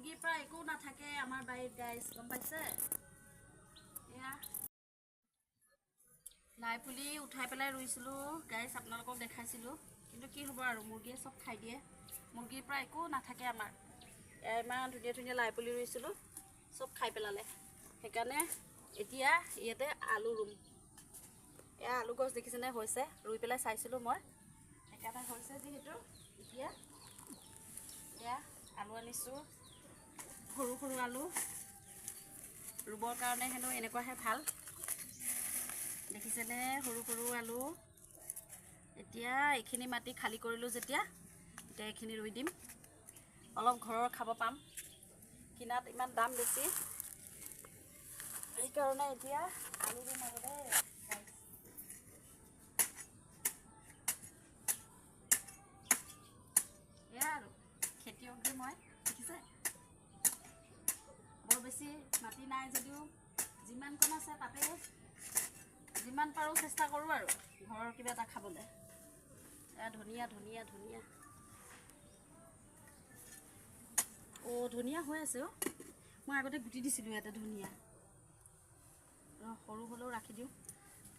মুৰ্গীৰ পৰা একো নাথাকে আমাৰ বাৰীত গাইজ, গম পাইছে? এয়া লাই পুলি উঠাই পেলাই ৰুইছিলোঁ গাইজ, আপোনালোকক দেখাইছিলোঁ। কিন্তু কি হ'ব আৰু, মুৰ্গীয়ে চব খাই দিয়ে। মুৰ্গীৰ পৰা একো নাথাকে আমাৰ। এয়া ইমান ধুনীয়া ধুনীয়া লাই পুলি ৰুইছিলোঁ, চব খাই পেলালে। সেইকাৰণে এতিয়া ইয়াতে আলু ৰুম। এয়া আলু গছ দেখিছেনে হৈছে, ৰুই পেলাই চাইছিলোঁ মই, সেইকাৰণে হৈছে যিহেতু। এতিয়া এয়া আলু আনিছোঁ, সৰু সৰু আলু ৰুবৰ কাৰণে হেনো এনেকুৱাহে ভাল। দেখিছেনে সৰু সৰু আলু। এতিয়া এইখিনি মাটি খালী কৰিলোঁ যেতিয়া, এতিয়া এইখিনি ৰুই দিম, অলপ ঘৰৰ খাব পাম। কিনাত ইমান দাম বেছি, সেইকাৰণে এতিয়া আলু ৰুম আৰু দেই। এয়া আৰু খেতিয়ক যে মই, দেখিছে? বৰ বেছি মাটি নাই যদিও যিমানকণ আছে তাতে যিমান পাৰোঁ চেষ্টা কৰোঁ আৰু ঘৰৰ কিবা এটা খাবলৈ। এয়া ধনিয়া ধনিয়া ধনিয়া, অ' ধনিয়া হৈ আছে অ'। মই আগতে গুটি দিছিলোঁ ইয়াতে ধনিয়া। সৰু হ'লেও ৰাখি দিওঁ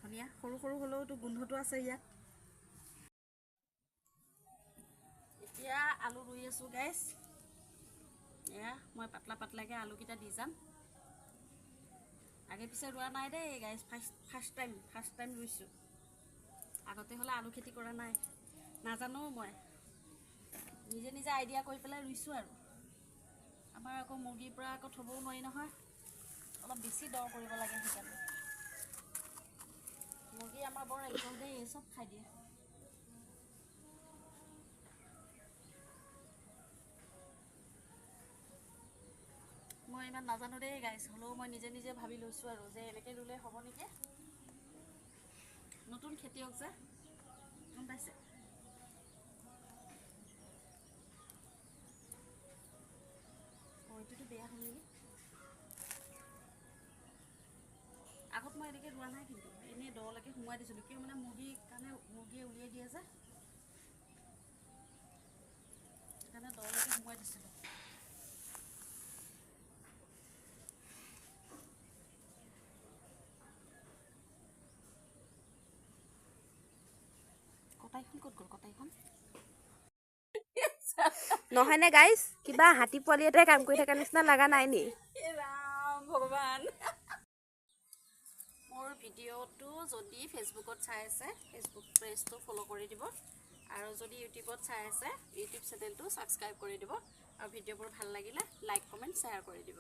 ধনিয়া, সৰু সৰু হ'লেওতো গোন্ধটো আছে ইয়াত। এতিয়া আলু ৰুই আছোঁ গাইজ। এয়া মই পাতলা পাতলাকৈ আলুকেইটা দি যাম। আগে পিছে ৰোৱা নাই দেই গাইজ, ফাৰ্ষ্ট টাইম ৰুইছোঁ। আগতে হ'লে আলু খেতি কৰা নাই, নাজানো মই, নিজে নিজে আইডিয়া কৰি পেলাই ৰুইছোঁ আৰু। আমাৰ আকৌ মুৰ্গীৰ পৰা আকৌ থ'বও নোৱাৰি নহয়, অলপ বেছি দৰ কৰিব লাগে সেইকাৰণে। মুৰ্গী আমাৰ বৰ একদম দেই, চব খাই দিয়ে। মই ইমান নাজানো দেই গাইজ, হ'লেও মই নিজে নিজে ভাবি লৈছোঁ আৰু যে এনেকৈ ৰুলে হ'ব নেকি। নতুন খেতিয়ক যে, গম পাইছে? অঁ, এইটোতো বেয়া হ'ল নেকি? আগত মই এনেকৈ ৰোৱা নাই, কিন্তু এনেই দলৈকে সোমোৱাই দিছিলোঁ। কিয় মানে মুৰ্গীৰ কাৰণে, মুৰ্গীয়ে উলিয়াই দিয়ে যে, সেইকাৰণে দলৈকে সোমোৱাই দিছিলোঁ। কটাইখন ক'ত গ'ল? কটাইখন নহয়নে গাইজ? কিবা হাতী পোৱালি এটাই কাম কৰি থকা নিচিনা লগা নাই নি? ৰাম ভগৱান। মোৰ ভিডিঅ'টো যদি ফেচবুকত চাই আছে, ফেচবুক পেজটো ফ'ল' কৰি দিব, আৰু যদি ইউটিউবত চাই আছে, ইউটিউব চেনেলটো ছাবস্ক্ৰাইব কৰি দিব, আৰু ভিডিঅ'বোৰ ভাল লাগিলে লাইক কমেণ্ট শ্বেয়াৰ কৰি দিব।